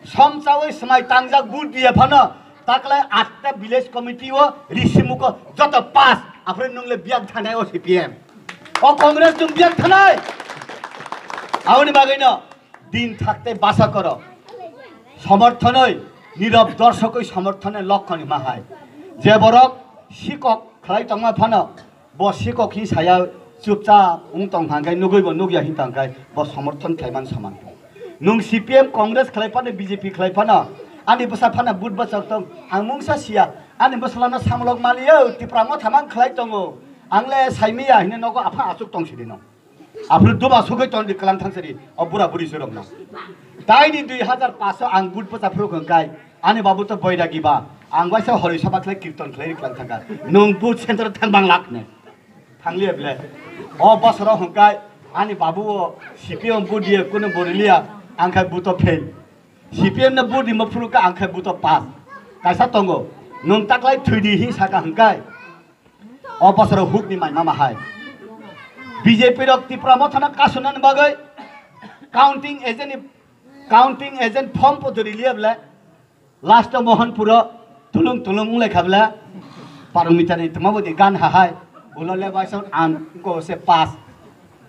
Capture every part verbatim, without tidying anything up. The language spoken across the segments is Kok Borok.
Som chawi swmai tangjak vote diya phano taklai atta village committee o risimuko joto pass. Aphre nungle biyak thanai o C P M. O Congress nung biyak thanai. Aboni bagwino din thakte basa koro. Somorthonoi, nirab dorshokoi somorthonoi lokkoni mahai. Je borok sikok khlai tongma phano, bo sikok hi saya chupchap wng tong hangkai, nugui bo nugya hin tongkai, bo somorthon khlaiman saman. Nung C P M Congress khlai phano, B J P khlai phano, ani bwsa phano vote bwsajak tong, ang mungsa siya, ani bwsalano samlok maliyo, Tipra motha mang khlai tongo, ang le saimiya hine nogo apha achuk tong sidi no. Aphuru duba sugui ton di klang thang sidi, o bura buri surok no. Taini dui hazar paso ang vote bwsa phuru kong kai, ani babu to boida giba, ang waisa hori sabha khlai kirton khlai klang thang ka. Nung vote center thang bang lak ne. Thangliya bile. O bosoro hwnkai ani babu o C P M vote diye kuno boriliya, ang khai buto fail. C P M no vote dima phuru ka ang khai buto pass. Kaisa tongo. Nung taklai thwidi hi saka hwnkai. O bosoro hukni mai mama hai. B J P rok Tipra mothano kasunani bagwi counting agent ni, counting agent form podo riliya bile. Last o Mohanpuro tulung tulung wnglaikha bwle, Parmitani twma bwdi gan hahai, ulo le waisa ang ko se pass,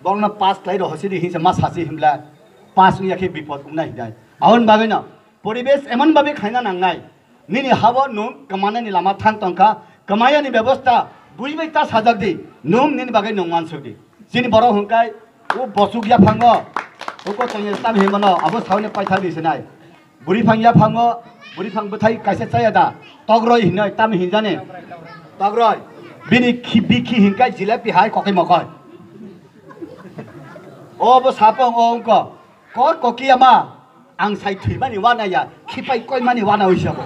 borokno pass khlai rw hosi di hinsa ma sasi himla, pass wngya khe bipod wngnai hinai. Aboni bagwino poribesh emon babe khaina nangnai, nini habo nwng kwmanani lama thang tongkha, kwmayani bebosta bui bai ta sajak di, nwng nini bagwi nwng wansuk di. Chini borok hwnkai o bosuk yaphango, o kochangya tam himano abo sauni paithak di sinai. Buri phang yaphango, buri phang bwthai kaisa chaya da. Togroi hinoi, tamo hinjani? Togroi. Bini khi, bikhi hinkai jilepi hai kokai mokoi. O bo sapong o wngko. Kor kokiya ma. Ang sai thwimani wana ya. Khipai koimani wana wisa bo.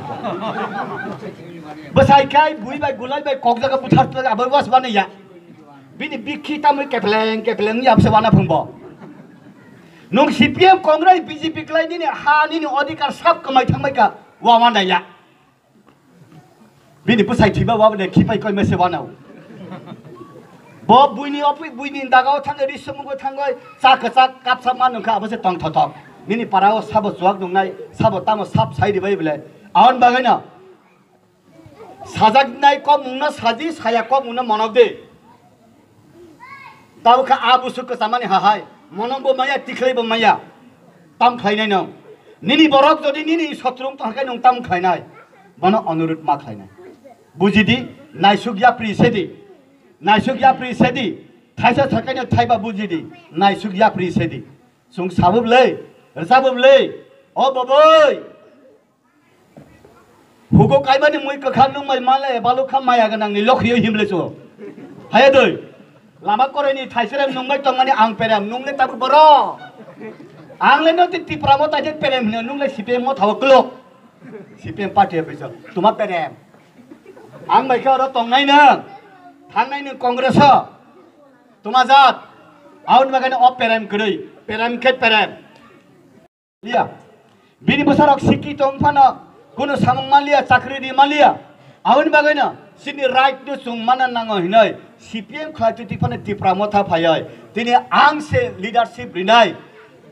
Bwsai khai, bui bai, gulai bai, kokjaga buthar tlaga, abo was wana ya. Bini bikhi tamwi kepleng, kepleng yapse wana phungbo. Nwng C P M Congress B J P klai nini ha nini odhikar sab kwmai thangbai ka wa wanda ya. Bini bwsai thwiba wa bwle khipai koi mese wanao. Bo buini opi buini dagao thangwi ri sumugo thangwi cha kwchak kapsa ma nungkha abo se tong thothok. Nini parao sabo chuak nungnai sabo tamo sab sai ribai bwle. Aon bagwino Sajaknai kokmungno saji, saya kokmungno monok di. Tabukha a busu kwchamani hahai, monokbo maya, tikhlaibo maya. Tam khlainai no. Nini borok jodi nini sotrung tongkhe nwng tam khlainai. Bono onurut ma khlainai. Bujidi, naisuk yapri sedi. Naisuk yapri sedi. Thaisa thakaino thaiba bujidi. Naisuk yapri sedi. Chwng sabub le, rwchabub le. O boboi. Hugo kaimani mui kwkha nung bai male balukha maya gwnangni lokhiyo himle chu. Haya doi. Lama koraini thaiserem nungbai tongmani ang perem nungle tabuk boro. Ang le no ti Tipra mo taje perem hino nungle C P M mo thawo klok. C P M party office tuma perem. Ang bai khe oro tongnai nang. Thangnai nang Congress o. Tuma jat. Aun bagani o perem kwrwi. Perem khe perem. Liya. Bini bwsarok sikki tong phano kunu samung manliya, chakri ri manliya. Aboni bagwino chini right no chwng mana nango hinoi C P M khlai twi phano Tipra motha phaioi. Tini ang se leadership rinai.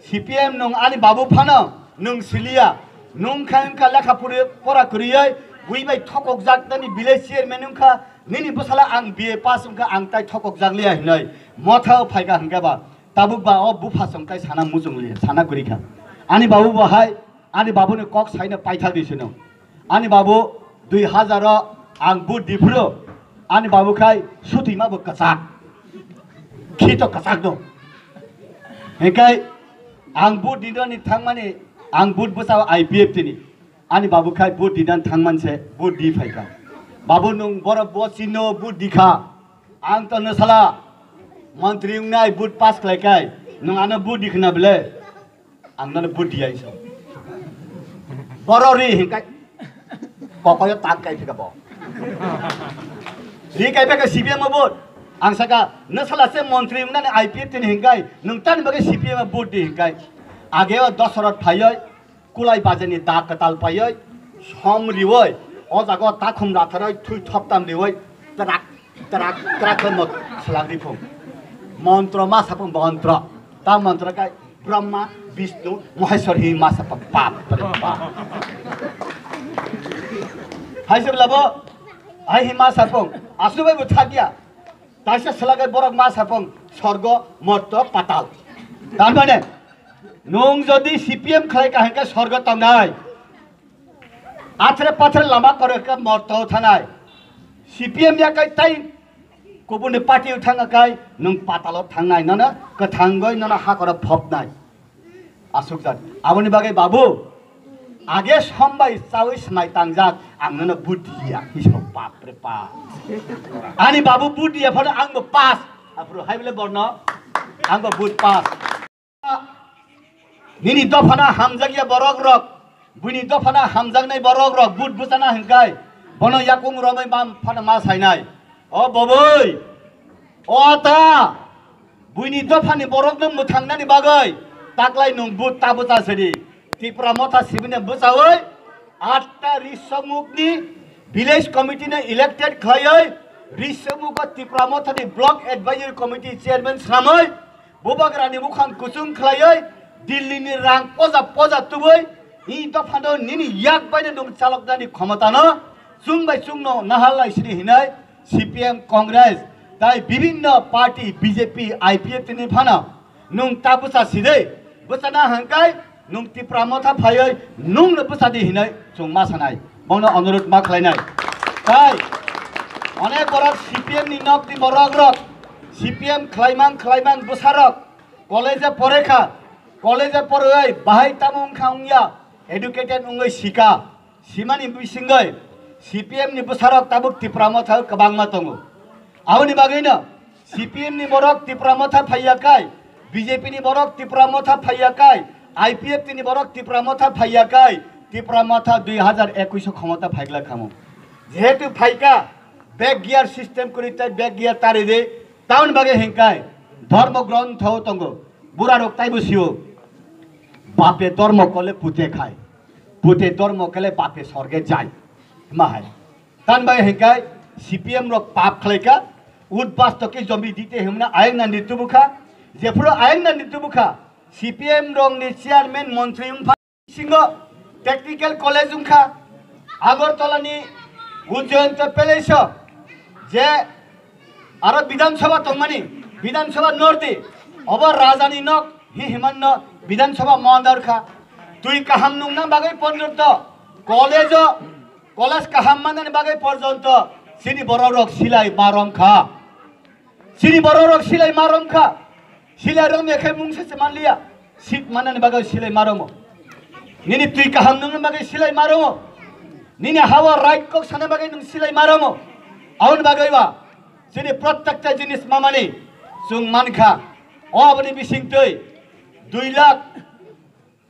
C P M nwng ani babu phano nwng siliya. Nwng kha wngkha lekha puri pora kwrwioi, bui bai thokokjak nani village chairman wngkha, nini bwsala ang B A pass wngkha, ang tai thokokjak liya hinoi motha o phaikha hwnkhe ba. Tabuk ba o bupha chwng tai sana muchung li, sana guri kha. Ani babu bo hai, ani babuni kok saino paithak di sino. Ani babu dui hazar o ang vote di phuru, ani babu khai sutwi ma bo kwchak. Khi to kwchak do. Hikai ang vote di do ni thangmani, ang vote bwsa I P F T ni. Ani babu khai vote didan thangman se vote di phaikha. Babu nwng borok bo chino vote di kha. Ang to nwsala montri wngnai vote pass khlai kai. Nwng ano vote di khna bele. Ang nono vote di ai so. Boro ri hinkai. Kokoyo tak kai phika bo. Ri kai phika C P M o vote. Ang saka nwsala se montri wngnani I P F T ni hinkai. Nwng tani bagwi C P M o vote di hinkai. Age o Dosarot phaioi. Kulai bajani da kwtal paioi, som rioi, o jaga o takhum ratharoi, thui thoptam rioi, trak, trak, trak khe mot-, swlak riphung. Montro ma saphung montro. Ta montro kai Brahma, Bishnu, Maheshwar hi ma sapang, pap, pap, pap. Hai se labo, hai hi ma sapang, asli bai bo thakya. Taisa salagai borok ma sapang, sorgo, morto, patal. Tar mane, nung jodi C P M khlai ka hingke sorgo tongnai. Athre pathre lama koroi khe morto thanai. C P M ya kai tai kubuni party o thang kai nung patalo thangnai, nono kwthangoi nono hakoro phopnai. Asuk jat. Aboni bagwi babu, age sombai chawi smai tangjak, ang nono vote diya. Hisok bap re bap. Ani babu vote diya phano ang bo pass. Aphuru hai bole borno, ang bo vote pass. Nini dophano hamjakya borok rok, buini dophano hamjaknai borok rok, vote bwchana hingkai, bono yakung romwi bam phano ma sainai. O boboi, o ata, buini dophani borokno mwthangnani bagwi taklai nwng vote ta bwcha sidi. Tipra Motha sibini bwchawi atta Risomukni village committee no elected khlaiwi Risomuko Tipra Mothani block advisory committee chairman swnamwi Bubagrani mukhang kuchung khlaiwi Delhi ni rang poja poja tubui i dophano nini yak baino nwng chaloknani khomotano chwng bai chwngno nahal lai sidi hinwi C P M, Congress tai bibinno party B J P, I P F T ni phano nwng ta bwcha sidi bwchana hangkai nwng Tipra Motha phaiwi nwngno bwchadi hinwi chwng ma sanai, bono onurut ma khlainai. Tai onek borok C P M ni nokni borok rok, C P M khlaimang khlaimang bwsarok college e pore kha, college e poroi bahai tamo wngkha wngya, educated wngwi sika, simani bisingoi C P M ni bwsarok tabuk Tipra Motha kwbangma tongo. Aboni bagwino C P M ni borok Tipra Motha phaiya kai, B J P ni borok Tipra Motha phaiya kai, I P F T ni borok Tipra Motha phaiya kai, Tipra Motha dui hazar ekush o khomota phaigla khamu. Jehetu phaika, back gear system kwrwi tai back gear tari di, tamoni bagwi hingkai dhormo grontho tongo, burarok taibo sio, bape dhormo kole pute khai, pute dhormo kole bape sorge jai, ma hai. Tan bai hingkai C P M rok pap khlaika, ut basto ke jomi dite himna ayang nandi tubukha, jephuru ayang nandi tubukha, C P M rok ni chairman montri wngpha singo technical college wngkha, Agartala ni Ujjayanta Palace o je aro Bidhan Sabha tongmani, Bidhan Sabha nordi, obo raja ni nok hi himanno Bidhan Sabha mandar kha, twi kaham nungna bagwi porjonto college o College kaham manani bagwi porjonto chini borok rok silai marom kha. Chini borok rok silai marom kha. Silai rok ni khe mungsa se manliya. Seat manani bagwi silai maromo. Nini twi kaham nungni bagwi silai maromo. Nini hawa right kok sana bagwi nung silai maromo. Aboni bagwi ba chini protekta jinis mamani chwng mankha. O aboni bising twi dui lakh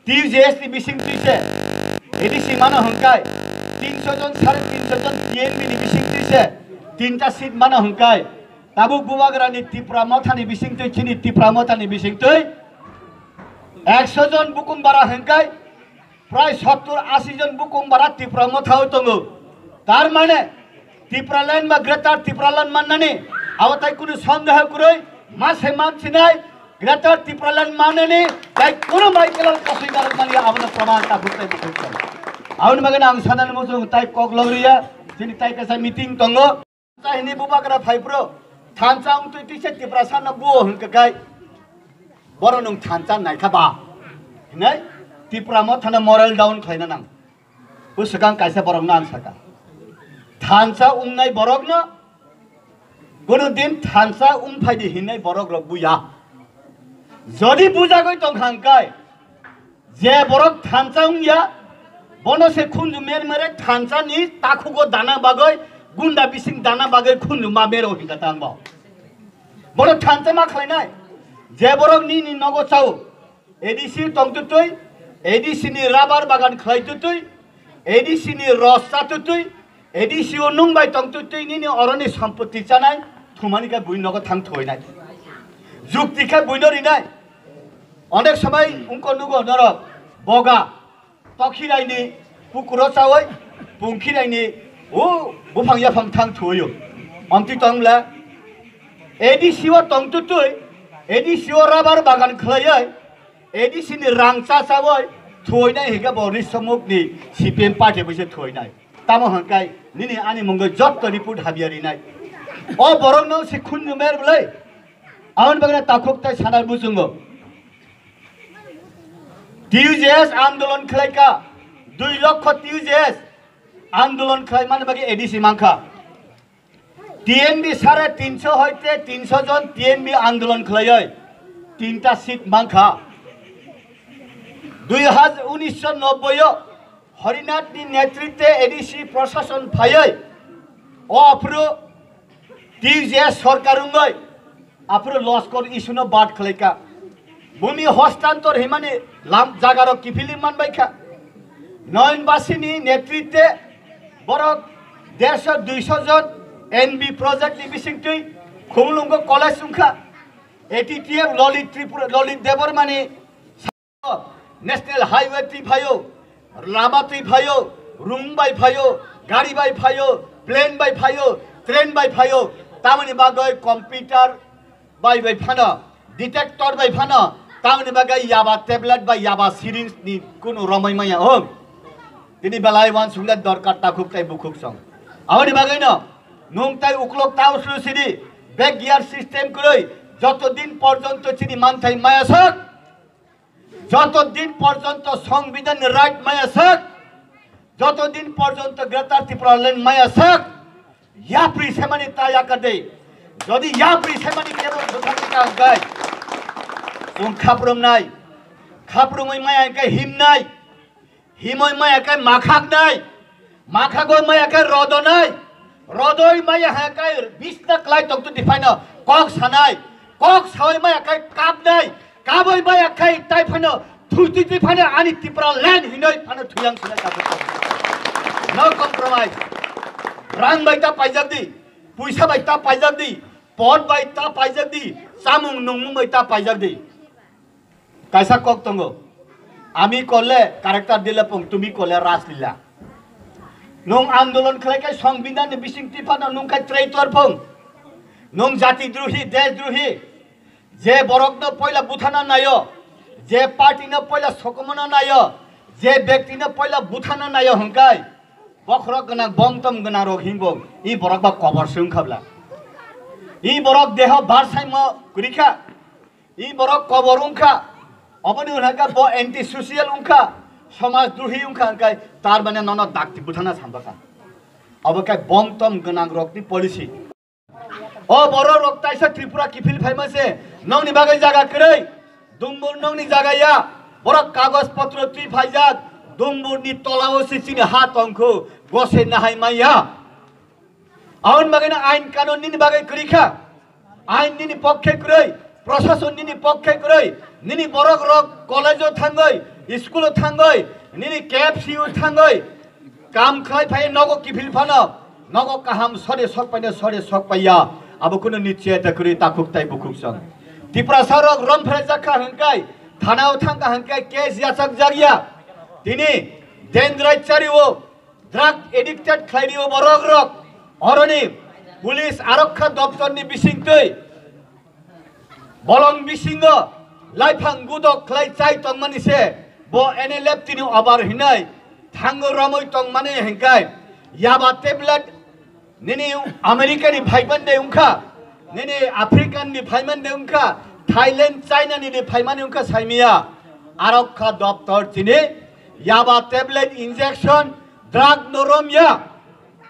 T U J S ni bising twi se A D C mano hwnkai tinso jon, sare tinso jon T N V ni bising twi se tinta seat mano hwnkai. Tabuk Bubagra ni Tipra Motha ni bising twi, chini Tipra Motha ni bising twi ekso jon bukung bara hwnkai, prai sottur ashi jon bukung bara Tipra Motha o tongo. Tar mane Tipraland ba Greater Tipraland mannani abo tai kunu sondeho kwrwi, ma se mansinai Greater Tipraland mannani tai kunu Michael Al Kasui darok mani abono proman ta bukai bukai. Aboni bagwi ang sanani muchung tai kok logriya, chini tai kasa meeting tongo. Thansa hini Bubagra phai bro, thansa wng twi twi se Tiprasa no buo hwn kakai. Boro nung thansa naikha ba hinai Tipra Motha no moral down khlaina nang. Bwswkang kaisa borokno ang sakha. Thansa wngnai borokno, kunu din thansa wngphai di hinnai borok rok buya. Jodi bujagwi tongkha hwnkhe, je borok thansa wngya, bono se khunju mer mere thansa ni takhugo dana bagwi, gunda bising dana bagwi khunju ma mero hinkha tang bo. Bono thansa ma khlainai, je borok nini nogo chao, A D C tongtwtwi, A D C ni rabar bagan khlaitwtwi, A D C ni ros chatwtwi, A D C o nwng bai tongtwtwi nini oroni sampatti chanai thumani khe bui nogo thang thuinai. Jukti khe buino rinai. Onek somoi wngkha nugo norok boga tokhirai ni pukuro chawi pungkhirai ni o buphang yaphang thang thuio. Omtwi tongla A D C o tongtwtwi, A D C o rabar bagan khlaiwi, A D C ni rang cha chawi thuinai hingke bo risomuk ni C P M party bai se thuinai. Tamo hingkai nini ani mungwi jotto report habya rinai. O borok no se khun ni mer bwlai. Aboni bagwi takhuk tai sana muchungo. T U J S andolon khlaika, dui lokho T U J S andolon khlai mani bagwi A D C mankha. T N B sare tinsho hoite tinsho jon T N B andolon khlaioi tinta seat mankha. Dui hajar unisho nobboi o Harinath ni netritwe A D C prosason phaioi o aphuru T U J S sorkar wngoi aphuru loskor issue no bad khlaika. Bumi hostantor himani lam jagarok kiphilwi manbaikha. Noyonbasini netritwe borok dersho duisho jon N B project ni bisingtwi Khumulwngo college wngkha. A T T F Lalit Tripura, Lalit Debbarmani National Highway twi phaio, lama twi phaio, rung bai phaio, gari bai phaio, plane bai phaio, train bai phaio, tamoni bagwi computer bai bai phano, detector bai phano, tamoni bagwi yaba tablet bai yaba syringe ni kunu romwi maya hwn. Tini belai wansukna dorkar takhuk tai bukhuk song. Aboni bagwino nwng tai uklok ta uslu sidi backyard system kwrwi joto din porjonto chini manthai maya sak. Joto din porjonto Songbidan ni right maya sak, joto din porjonto Greater Tipraland maya sak, yapri semani ta yakade. Jodi yapri semani kebo bwthangni ta hwnkhe, chwng khaprumnai, khaprumwi maya hwnkhe himnai, himwi maya hwnkhe makhaknai. Makhagwi maya khe rodonai, rodoi maya ha khe bisna klai tongtwtwi phaino kok sanai, kok sawi maya khe kapnai, kabwi maya khe tai phaino thwitwtwi phaino ani Tipraland hinoi phaino thuyang sinai tabuk. No compromise. Rang bai ta paijak di, puisa bai ta paijak di, pot bai ta paijak di, chamung nungmung bai ta paijak di. Kaisa kok tongo. Ami korle character dile pung, tumi korle raslila. Nwng andolon khlai khe Songbidan ni bising twi phano nwng khe traitor pung. Nwng jati drohi, desh drohi. Je borok no poila buthana naio, je party no poila sokomona naio, je bekti no poila buthana naio hwnkai. Bokhorok gwnang, bomtom gwnang rok hinbong. I borok ba kobor se wngkha bla. I borok deho barsaimo kwrikha. I borok kobor wngkha, oboni hwnka bo anti social wngkha, somaj drohi wngkha, hwnkhe tar mane nono dakti buthana sambakha. Obo khe bomtom gwnang rokni policy. O borok rok taisa Tripura kiphil phaima se nongni bagwi jaga kwrwi, Dumbur nongni jaga ya, borok kagoj potro twi phaijak, Dumburni tolao se chini ha tongkhu, gose nahai maya. Aboni bagwino ain kanun nini bagwi kwrwi kha. Ain nini pokkhe kwrwi, prosason nini pokkhe kwrwi, nini borok rok college o thangwi, school o thangwi, nini K F C o thangwi, kam khlai phai nogo kiphil phano, nogo kaham sode sok paino sode sok paiya, abo kunu nicheta kwrwi takhuk tai bukhuk song. Tiprasa rok rom phrajak kha hwnkai, thana o thang kha hwnkai case yachak jak ya. Tini dendrai chari o, drug addicted khlai rio borok rok. Oroni police arokha doptor ni bisingtwi bolong bisingo laiphang gudok khlai chai tongmani se bo N L F tini obar hinai thango romoi tongmani hingkai yaba tablet nini America ni phaiman de wngkha, nini African ni phaiman de wngkha, Thailand, China ni de phaimani wngkha saimiya. Arokha doptor tini yaba tablet injection drug no romya.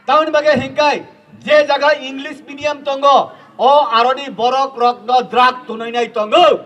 Tamoni bagwi hingkai je jaga English medium tongo, o aroni borok rok no drug tunui nai tongo.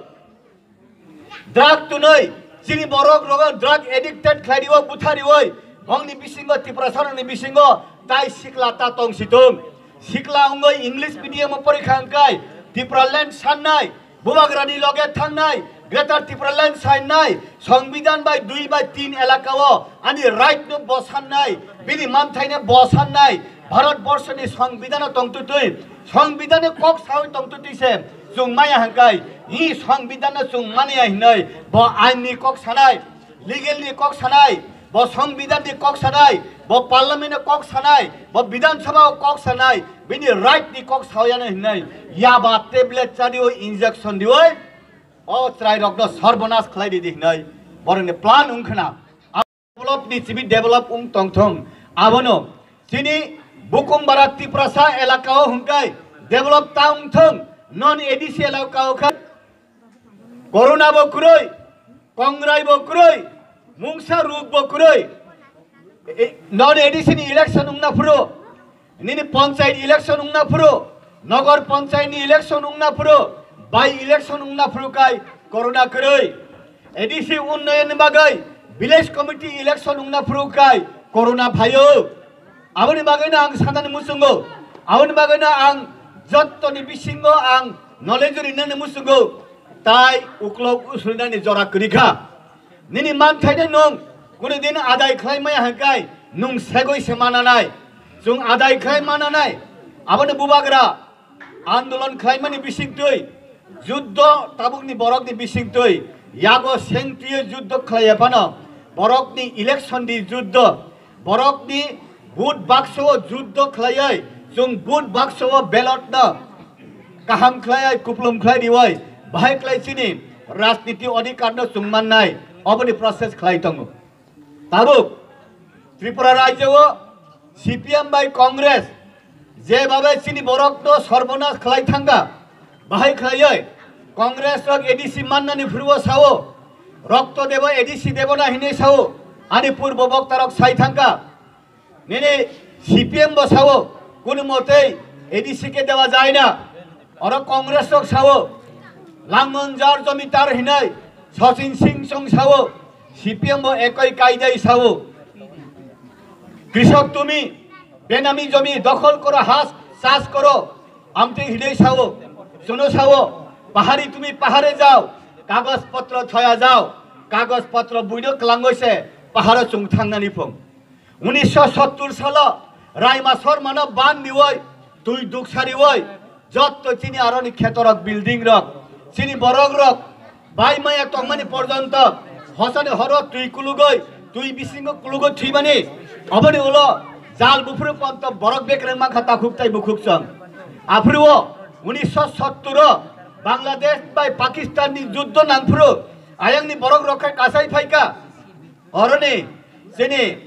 Drug tunui chini borok rok drug addicted khlai riwo, buthar riwoi, bongni bisingo Tiprasa rokni bisingo tai sikla ta tong situng. Sikla wngoi English medium o porikha hingkai Tipraland sannai, Bubagrani loge thangnai, Greater Tipraland sainnai, Songbidan bai dui bai tin elaka o ani right no bo sannai, bini manthaino bo sannai, Bharat Borso ni Songbidan o tongtwtwi, Songbidan ni kok sawi tongtwtwi se chwng maya hingkai, hi Songbidan no chwng mania hinoi bo ain ni kok sanai. Legal ni kok sanai, bo Songbidan ni kok sanai, bo Parliament ni kok sanai, bo Bidhan Sabha o kok sanai, bini right ni kok saoyano hinai, yaba tablet chariwi injection diwi, O chwrairokno sarbonas khlai ridi hwnwi borokni plan wngkhwna. Develop ni simi develop wng tongthong. Abono chini Bukumbara Tiprasa elakao hwnkhe develop ta wngthong. Non A D C elakao kha corona bo kwrwi, kongrai bo kwrwi, mungsa ruk bo kwrwi. E, non A D C ni election wngna phuru, nini panchayat election wngna phuru, nogor panchayat ni election wngna phuru, by election wngna phuru kai corona kwrwi. A D C unnoyon ni bagwi village committee election wngna phuru kai corona phaio. Aboni bagwino ang sanani muchungo, aboni bagwino ang jottoni bisingo ang knowledge rinani muchungo, tai uklok usulnani jora kwrwi kha. Nini manthaino nwng kunu din adai khlai maya hwnkhe nwng segwi se mananai. Chwng adai khlai mananai. Aboni bubagra andolon khlaimani bisingtwi, juddo tabukni borokni bisingtwi, yago sengtwiyo juddo khlaiya phano borokni election di juddo. Borokni vote bakso o juddo khlaiwi, chwng vote bakso o ballot no kaham khlaiwi, kuplum khlai riwi, bahai khlai chini rajniti odhikar no chwng mannai, oboni process khlai tongo. Tabuk Tripura rajyo o C P M bai Congress jebhabe chini borok no sarbonas khlai thangkha, bahai khlaiwi Congress rok A D C mannani phuru o sao, rokto debo A D C debo na hinwi sao, ani purbo bokta rok sai thangkha. Nini C P M bo sao, kunu motei A D C ke dewa jai na. Oro Congress rok sao, Langon jar jomitar hinai, Sachin Singh chong sao, C P M bo ekoi kaidai sao. Krishok tumi, benami jomi dokhol koro, has chas koro, amte hinai sao, suno sao, pahari tumi pahare jao, kagoj potro thoya jao, kagoj potro buino klango se, paharo chung thangnani phung. Unisho sottur salo Raima Sharmano ban riwi, twi duksa riwi, jotto chini aroni khetorok, building rok, chini borok rok bai maya tongmani porjonto hosani horo twi kulugwi, twi bisingo kulugwi thwimani. Oboni ulo jal buphuru ponto borok bekreng mankha takhuk tai bukhuk chwng. Aphuru o unisho sottur o Bangladesh bai Pakistan ni juddo nangphuru ayangni borok rok khe kasai phaikha. Oroni chini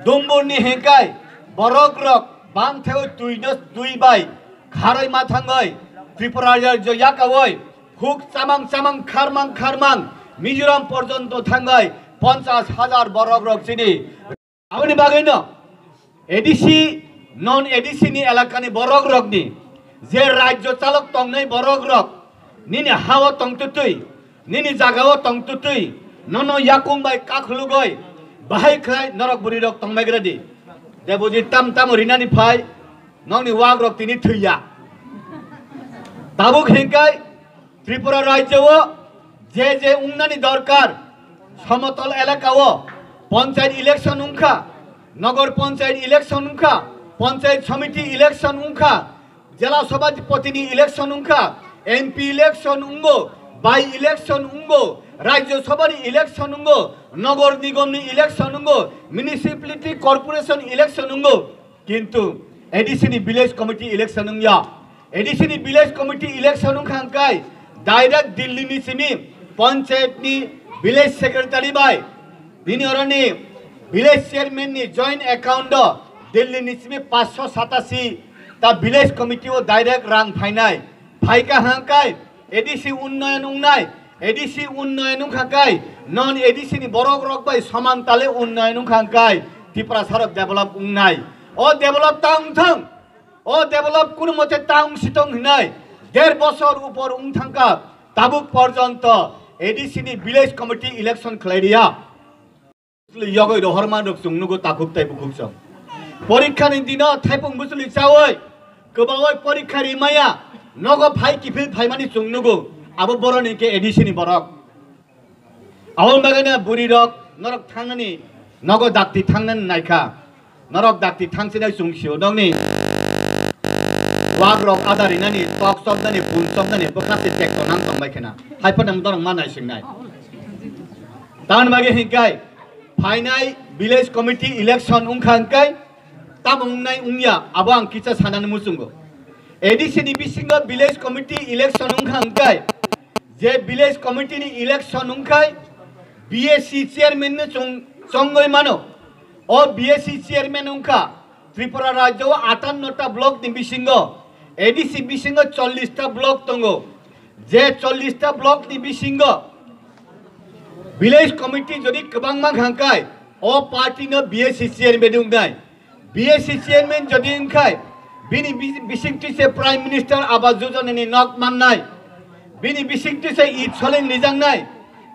dumburni hingkai borok rok bangtheo twi no twi bai kharoi ma thangoi Tripura rajyo yakawoi huk chamang chamang kharmang kharmang Mizoram porjonto thangoi ponchas hajar borok rok chini. Aboni bagwino A D C, non A D C ni elakani borok rokni je rajyo chalok tongnai borok rok nini hao tongtutwi, nini jagao tongtutwi, nono yakung bai kakhulugoi bahai khlai norok bwrwi rok tongmaigradi. Debojit tam tamo rinani phai, nokni wak rok tini thwiya. Tabuk hingkai Tripura rajyo o je je ungnani dorkar, somotol elaka o panchayat election wngkha, nogor panchayat election wngkha, panchayat samiti election wngkha, jela sabhapati ni election wngkha, M P election wngo, by election wngo, rajyo sabha ni election wngo, nogor nigom ni election wngo, municipality corporation election wngo. Kintu A D C ni village committee election wngya. A D C ni village committee election wngkha hwnkhe direct Delhi ni simi panchayat ni village secretary bai nini oroni village chairman ni joint account o Delhi ni simi paanch sho satasi ta village committee o direct rang phainai. Phaikha hwnkhe A D C unnoyon wngnai, A D C unnoyon wngkha kai, non A D C ni borok rok bai soman tale unnoyon wngkha kai, Tiprasa rok develop wngnai. O develop ta wngthang, o develop kunu mote ta wngsitong hinai, der bosor upor wngthangkha, tabuk porjonto A D C ni village committee election khlai riya. Bwswlwi yogwi rohorma rok chwng nugo takhuk tai bukhuk song. Porikha ni dino thaipung bwswlwi chawi kwbawi porikha rimaya nogo phai kiphil phaimani chwng nugo abo boroni khe A D C ni borok. Aboni bagwi no bwrwi rok norok thangnani nogo dakti thangnani naikha. Norok dakti thangsinai chwng sio nokni wak rok ada rinani tok chopnani bun chopnani bwkha tei tek tonang tongbai khena. Haiphano norok ma naisingnai. Tamoni bagwi hinkai phainai village committee election wngkha hwnkhe tamo wngnai wngya abo ang kisa sanani muchungo. A D C ni bisingo village committee election wngkha hwnkhe Je village committee ni election wngkhai B S C chairman no chong-, chongoi mano. O B S C chairman wngkha Tripura rajyo o atanno ta block ni bisingo, A D C bisingo chollish ta block tongo. Je chollish ta block ni bisingo village committee jodi kwbangma hangkai, o party no B S C chairman wngnai. B S C chairman jodi wngkhai, bini bi-, bisingtwi se Prime Minister Awas Yojana ni nok mannai, bini bisingtwi se it soleng lijaknai,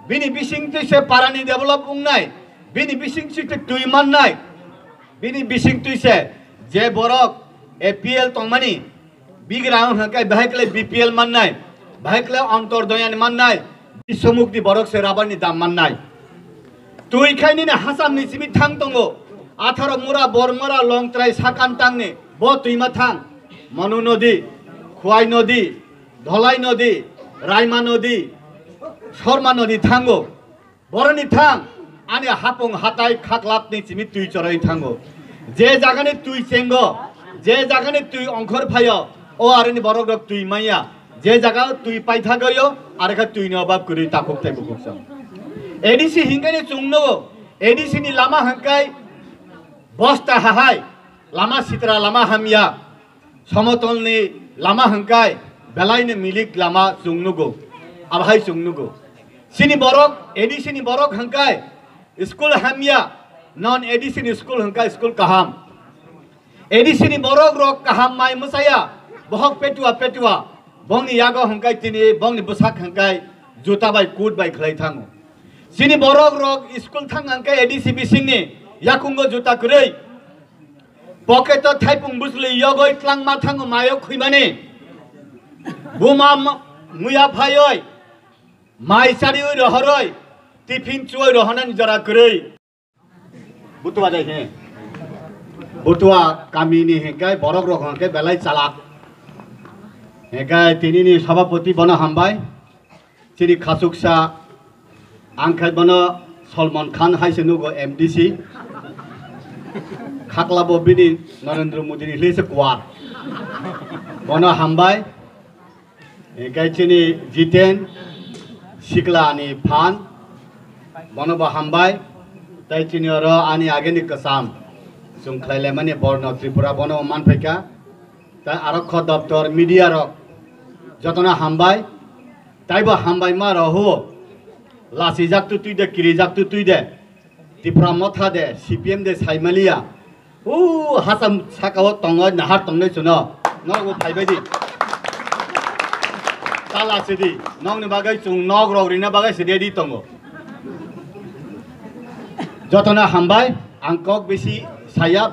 bini bisingtwi se parani develop wngnai, bini bisingtwi se twi mannai, bini bisingtwi se je borok A P L tongmani, bigrang hwnkhai bahai khlai B P L mannai, bahai khlai Antyodaya ni mannai, bisomuk ni borok se rubber ni dam mannai. Twi khai nini Assam ni simi thang tongo. Atharo mura, Bormura, Longtrai, Sakantang ni bo twima thang. Manu nodi, Khwai nodi, Dholai nodi, Raima nodi, Sorma nodi thango. Boroni thang, ani hapung hatai khaklap ni simi twi choroi thango. Je jagani twi chengo, je jagani twi ongkhor phaio, o aroni borok rok twi manya. Je jaga twi paithagoyo, arekha twi ni obab kwrwi takhuk tei bukhuk song. A D C hinkhe ni chwng nugo, A D C ni lama hwnkhai bosta hahai, lama sitra lama hamya, somotol ni lama hwnkhai belai ni milik lama chwng nugo, abahai chwng nugo. Chini borok, A D C ni borok hwnkhai school hamya, non A D C ni school hwnkhai school kaham. A D C ni borok rok kaham mai mwsaya, bohok petua petua, bongni yago hwnkhai tini bongni bwsak hwnkhai juta bai kut bai khlai thango. Chini borok rok school thang hwnkhai A D C bisingni yakungo juta kwrwi. Pocket o thaipung bwsli yogoi tlangma thango mayo khwimani. Buma m-, muya phaioi, mai charioi rohoroi, tiffin chuoi rohonani jora kwrwi. Butua dai he. Butua kami ni hingkai borok rok hingkai belai chalak. Hingkai tini ni sabapoti bono hambai. Chini khasuksa ang khai bono Salman Khan hai se nugo M D C. Khakla bo bini Narendra Modi ni hli se kwar. Bono hambai. Hingkai chini Jiten Sikla ni phan, bono bo hambai. Tai chini oro ani ageni kwcham chwng khlai laimani Borno Tripura bono manphaikha. Tai aro kho doptor media rok jotono hambai. Tai bo hambai ma rok huo. Lasi jak tu tui de, kiri jak tu tui de. Tipra Motha de, C P M de, Saimaliya. O hasam saka o tongo, nahar tongnai chuno. Nok bo phaibai di. Tala sidi. Nokni bagwi chung nok rok rina bagwi se ready tongo. Jotono hambai, ang kok bisi saya.